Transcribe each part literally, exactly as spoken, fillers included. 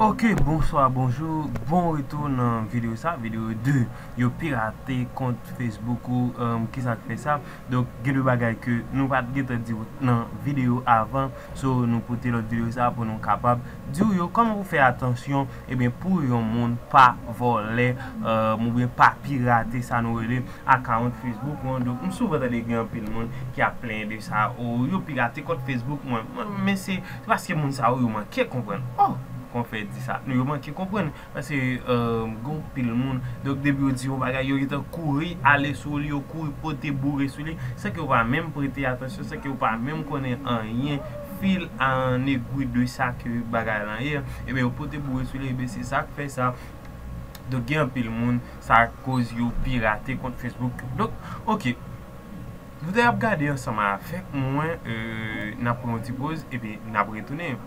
Ok, bonswa, bonjou, bon retou nan videyo sa, videyo de yo pirate kont Facebook ou, um, kisa k fè sa. Donk, gen de bagay ke nou pa t gentan di w nan videyo avan, so nou pote lòt videyo sa pou nou kapab di w yo kòman pou fè atansyon, ebyen, pou yon moun pa vòlè, um, oubyen pa pirate sa nou rele account Facebook ou an. Donk, m souvan tande gen anpil moun ki ap plenyen de sa, o, yo pirate kont Facebook mwen. Mwen, men se, se paske moun sa yo, yo manke konprann. Oh, kon fè di sa. Nou, yo manke konprann. Paske, um, gen anpil moun, donk, depi yo di yon bagay, yo gentan kouri ale sou li, yo kouri pote boure sou li, san ke yo pa menm prete atansyon, san ke yo pa menm konnen anyen fil an egwi de sa ke bagay lan ye. Ebyen, yo pote boure sou li, ebyen, se sa k fè sa. Donk, gen anpil moun, sa koz yo pirate kont Facebook yo. Donk, ok. Nou te ap gade ansanm avèk mwen, euh, n ap pran yon ti poz, epi n ap retounen.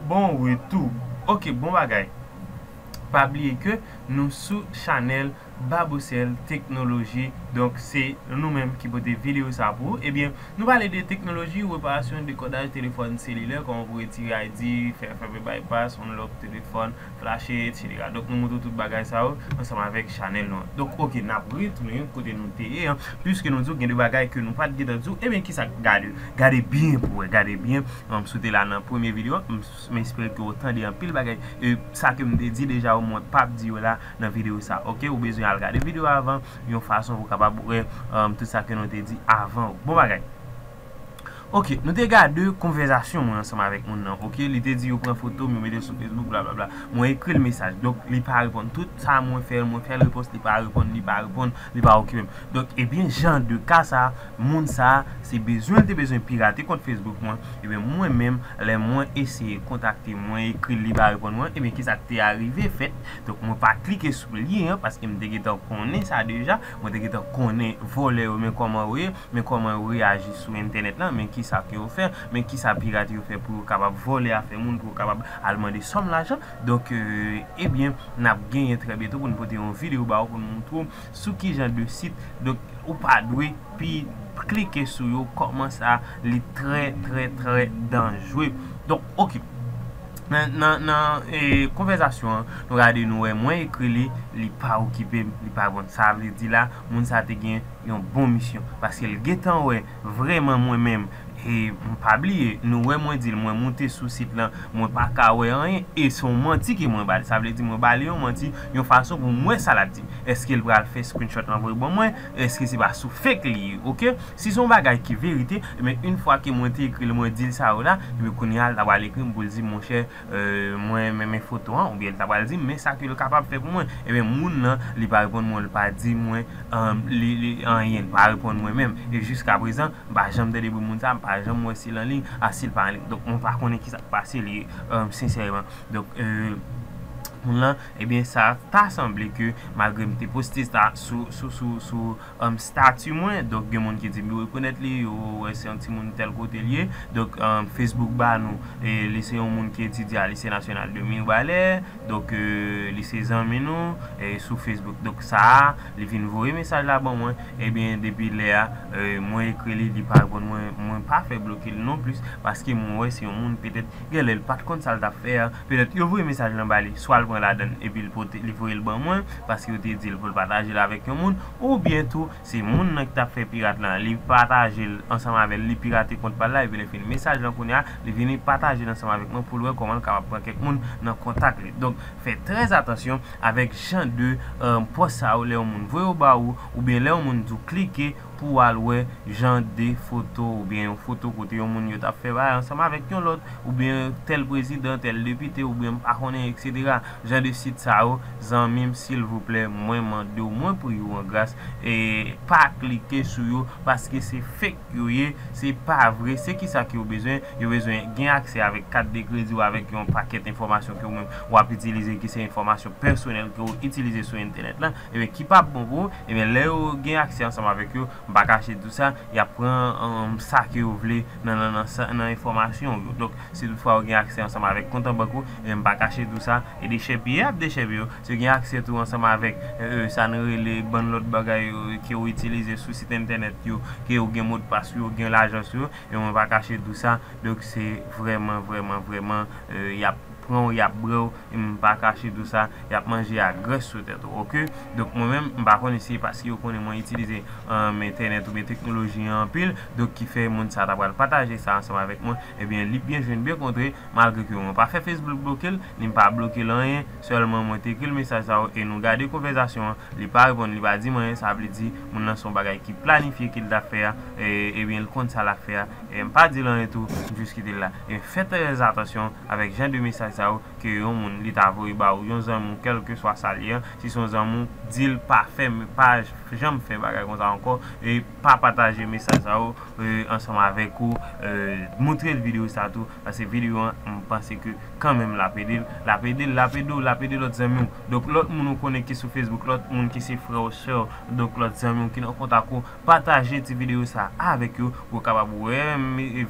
Bon retou. Ok, bon bagay. Pa bliye ke nou sou chanèl Babosel Teknoloji. Donk, se nou menm ki pote videyo sa pou ou. Ebyen, nou pale de teknoloji, reparasyon, dekodaj telefòn selilè, kòman pou retire I D, fè, fè bypass, unlock telefòn, flash, et cetera. Donk, nou montre tout bagay sa yo ansanm avèk chanèl nou an. Donk, ok, n ap retounen kote nou te ye an. Piske nou di w gen de bagay ke nou pa t gentan di w, ebyen, kisa, gade, gade byen pou wè, gade byen. Um, si w te la nan premye videyo, m, m espere ke w tande anpil bagay. E sa ke m te di deja, mwen p ap di yo la nan videyo sa, ok? Ou bezwen al gade videyo avan, yon fason pou w kapab wè, um, tout sa ke nou te di avan. Bon bagay. Ok, nou te gade konvèsasyon mwen ansanm avèk moun nan, ok? Li te di yo pran foto m, yo mete l sou Facebook, blablabla. Mwen ekri l mesaj. Donk, li pa reponn. Tout sa mwen fè, mwen fè l repons, li pa reponn, li pa reponn, li pa okipe m. Donk, ebyen, jan de ka sa, moun sa, se bezwen l te bezwen pirate kont Facebook mwen. Ebyen, mwen menm, lè mwen eseye kontakte, mwen ekri l, li pa reponn mwen, ebyen, kisa k te arive fèt? Donk, mwen pa klike sou lyen an, paske m te gentan konnen sa deja, mwen te gentan konnen vòlè yo, men kòman yo ye, men kòman yo reyaji sou entènèt lan, men kisa ke yo fè, men kisa pirate yo fè pou yo kapab vòlè afè moun, pou yo kapab al mande sòm lajan. Donk, euh, ebyen, n ap genyen trè byento pou n pote yon videyo ba ou pou n montre w sou ki jan de sit. Donk, ou pa dwe pi klike sou yo, kòman sa, li trè, trè, trè danjre. Donk, ok. Nan, nan, nan, e, konvèsasyon an, nou gade, nou wè, mwen ekri li, li pa okipe m, li pa reponn. Sa vle di la, moun sa te gen yon bon misyon. Paske l gentan wè, vrèman mwen menm, e m pa bliye, nou wè mwen di l, mwen moute sou sit lan, mwen pa ka wè anyen, e se yon manti ke mwen ba li. Sa vle di mwen ba li yon manti, yon fason pou m wè sa l ap di. Èske l pral fè screenshot anvoye ban mwen? Èske se pa sou fake li ye? Ok? Si se yon bagay ki verite, ebyen, yon fwa ke mwen te ekri l, mwen di l sa yo la, ebyen, kounye a, l ta pral ekri m pou l di, monchè, euh, mwen renmen foto an, oubyen l ta pral di m, men sa ke l kapab fè pou mwen. Ebyen, moun nan, li pa reponn mwen, li pa di mwen, um, li, li, anyen, li pa reponn mwen menm. E jiska prezan, m pa janm tande bri moun sa, m pa janm wè si l anliy, a si l pa anliy. Donk, mwen pa konnen kisa k pase li, um, sensèman. Donk, euh, moun lan, ebyen, sa ta sanble ke malgre m te poste sa sou, sou, sou, sou, um, stati mwen, donk gen moun ki di m yo rekonèt li, yo wè se yon timoun tèl kote l ye. Donk, um, Facebook ba nou, e li se yon moun ki etidye a Lise Nasyonal de Mibalè. Donk, euh, li se zanmi nou, e sou Facebook. Donk, sa a, li vin voye mesaj la ban mwen. Ebyen, depi lè a, euh, mwen ekri li, li pa reponn mwen, mwen pa fè bloke l non plis, paske mwen wè se yon moun, petèt, genlè l pa t konn sa l t ap fè a. Petèt, yo voye mesaj lan ba li, swa l pran ladan l, epi l pote, li voye l ban mwen, paske yo te di l pou l pataje l avèk yon moun, oubyen tou, se moun nan ki t ap fè pirat lan, li pataje l ansanm avè l, li pirate kont pa l la, epi lè fini mesaj lan kounye a, li vini pataje l ansanm avèk mwen pou l wè kòman l kapab pran kèk moun nan kontak li. Donk, fè trè atansyon avèk jan de, euh, pòs sa yo, lè yon moun voye yo ba ou, oubyen lè yon moun di w klike pou w al wè jan de foto, oubyen yon foto kote yon moun yo t ap fè bagay ansanm avèk yon lòt, oubyen tèl prezidan, tèl depite, oubyen m pa konnen, et cetera. Jan de sit sa yo, zanmi m, silvouplè, mwen mande w, mwen priye w an gras, e pa klike sou yo, paske se fake yo ye, se pa vre, se kisa ke yo bezwen? Yo bezwen gen aksè avèk kat de kredi w, avèk yon pakèt enfòmasyon ke ou menm w ap itilize, ki se enfòmasyon pèsonèl ke w itilize sou entènèt lan, ebyen, ki p ap bon pou ou, ebyen, lè yo gen aksè ansanm avèk yo, M pa kache di w sa, y ap pran um, sa ke yo vle nan, nan, nan, sa- nan enfòmasyon w yo. Donk, si toutfwa w gen aksè ansanm avèk kont an bank ou, ebyen, m pa kache di w sa, e dechèpiye y ap dechèpiye w. Si w gen aksè tou ansanm avèk euh, sa nou rele bann lòt bagay yo ke w itilize sou sit entènèt yo, ke yo gen modpas yo, gen lajan sou yo, e mwen pa kache di w sa. Donk, se vrèman, vrèman, vrèman, euh, y ap pran w, y ap bre w, e m pa kache di w sa, y ap manje a grès sou tèt ou, oke? Donk, mwen menm, m pa konnen si se paske yo konnen mwen itilize um, entènèt oubyen teknoloji an anpil, donk ki fè moun sa ta pral pataje sa ansanm avèk mwen, ebyen, li byen jwenn, byen kontre, malgre ke mwen pa fè Facebook bloke l, ni m pa bloke l anyen, sèlman mwen te ekri l mesaj sa yo e nou gade konvèsasyon an, li pa reponn, li pa di m anyen, sa vle di moun nan se yon bagay ki planifye ke l t ap fè a, e, ebyen, l konn sa l ap fè a, e m pa di l anyen tou, m jis kite l la. E fè trè atansyon avèk jan de mesaj sa yo ke yon moun li ta voye ba ou, yon zanmi w, kèlkeswa sa l ye a, si se yon zanmi w, di l pa fè, pa janm fè bagay konsa ankò, e pa pataje mesaj sa yo e, ansanm avèk ou, e, montre l videyo sa tou, paske videyo an, m panse ke kanmenm l ap ede l, l ap ede l, l ap ede w, l ap ede lòt zanmi w. Donk, lòt moun ou konnen ki sou Facebook, lòt moun ki se frè w, sè w, donk lòt zanmi w ki nan kontak ou, pataje ti videyo sa avèk yo, pou yo kapab wè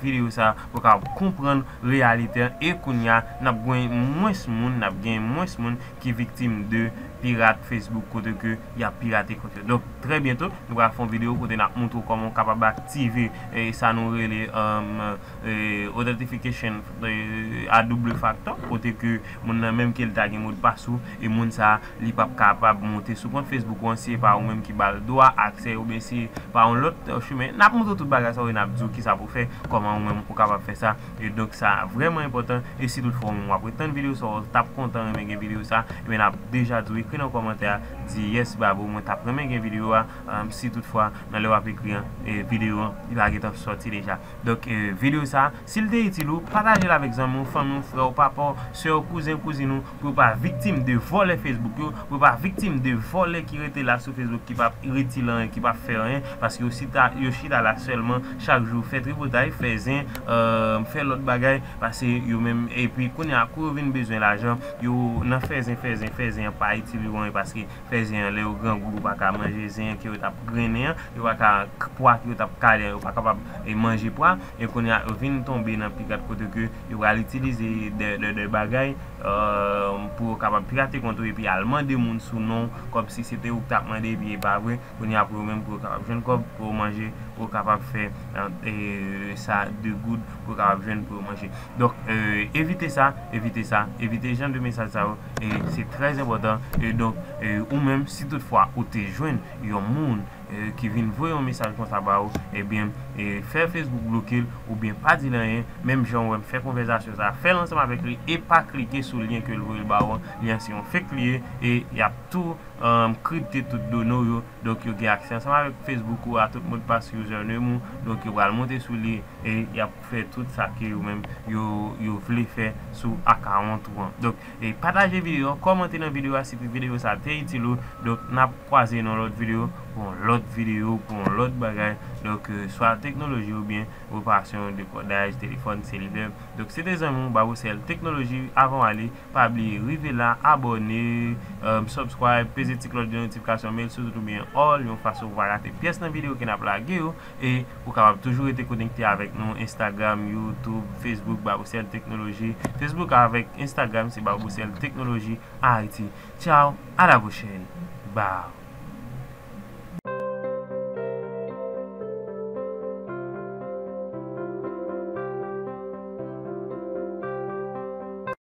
videyo sa, pou yo kapab konprann reyalite an. E kounye a, n ap gen mwens moun, n ap gen mwens moun ki viktim de pirat Facebook kote ke y ap pirate kont yo. Donk, trè byento, nou pral fè yon videyo kote n ap montre w kòman w kapab aktive e, sa nou rele um, e, authentification e, a double factor, kote ke moun nan menm ke l ta gen modpas ou, e moun sa a, li p ap kapab monte sou kont Facebook ou an si se pa ou menm ki ba l dwa aksè oubyen si se pa yon lòt e, chimen. N ap montre w tout bagay sa yo e n ap di w kisa pou w fè, kòman ou menm ou kapab fè sa. E donk, sa vrèman enpòtan. E si toutfwa ou menm w ap ret tann videyo sa, w t ap kontan renmen gen videyo sa, ebyen, n ap deja di w, ekri nan kòmantè a, di, "Yes, Babo, mwen t ap renmen gen videyo a." Um, si toutfwa, nan lè w ap ekri an, e, videyo an, li pa gentan sòti deja. Donk, e, videyo sa, si l te itil ou, pataje l avèk zanmi w, fanmi w, frè w, papa w, sè w, kouzen, kouzin ou, pou yo pa viktim de vòlè Facebook yo, pou yo pa viktim de vòlè ki rete la sou Facebook, ki p ap retire anyen, ki p ap fè anyen, paske yo chita, yo chita la sèlman, chak jou, fè tripotay, fè zen, euh, fè lòt bagay, paske yo menm, epi kounye a, kou yo vin bezwen lajan, yo nan fè zen, fè zen, fè zen an pa itil yo anyen, paske fè zen an, lè yo grangou, yo pa ka manje zen an ke yo t ap grennen an, yo pa ka, pwa ke yo t ap kale an, yo pa kapab, e, manje pwa, e kounye a, yo vin tonbe nan pirat kote ke yo pral itilize de, de, de bagay, euh, pou yo kapab pirate kont ou, epi al mande moun sou non, kòmsi se te ou ki t ap mande, epi e pa vre, kounye a pou yo menm, pou yo kapab jwenn kòb, pou yo manje, pou yo kapab fè, euh, e, sa de goud, pou yo kapab jwenn pou yo manje. Donk, euh, evite sa, evite sa, evite jan de mesaj sa yo, e se trè enpòtan. E donk, euh, ou menm, si toutfwa ou te jwenn yon moun, euh, ki vin voye yon mesaj konsa ba ou, ebyen, e fè Facebook bloke l, oubyen pa di l anyen, menm jan ou wè m fè konvèsasyon sa, fè l ansanm avèk li, e pa klike sou lyen ke l voye l ba ou an. Lyen an se yon fake li ye, e y ap tou, euh, kripte tout done w yo. Donk, yo gen aksè ansanm avèk Facebook ou a, tout modpas, username ou. Donk, yo pral monte sou li, e y ap fè tout sa ke yo menm yo, yo vle fè sou akawont ou an. Donk, e pataje videyo an, kòmante nan videyo a si videyo sa te itil ou. Donk, n ap kwaze nan lòt videyo, pou yon lòt videyo, pou yon lòt bagay. Donk, euh, swa teknoloji oubyen reparasyon dekòdaj, telefòn selilè. Donk, se te zanmi w, Babocel Teknoloji. Avan w ale, pa bliye rive la, abòne, euh, subscribe, peze ti klòch de notifikasyon, mete l sou tout oubyen all, yon fason pou w pa rate pyès nan videyo ke n ap lage yo. E ou kapab toujou rete konekte avèk nou, Instagram, YouTube, Facebook, Babocel Teknoloji. Facebook avèk Instagram, se Babocel Teknoloji Ayiti. Tchaw, a la pwochèn. Baw.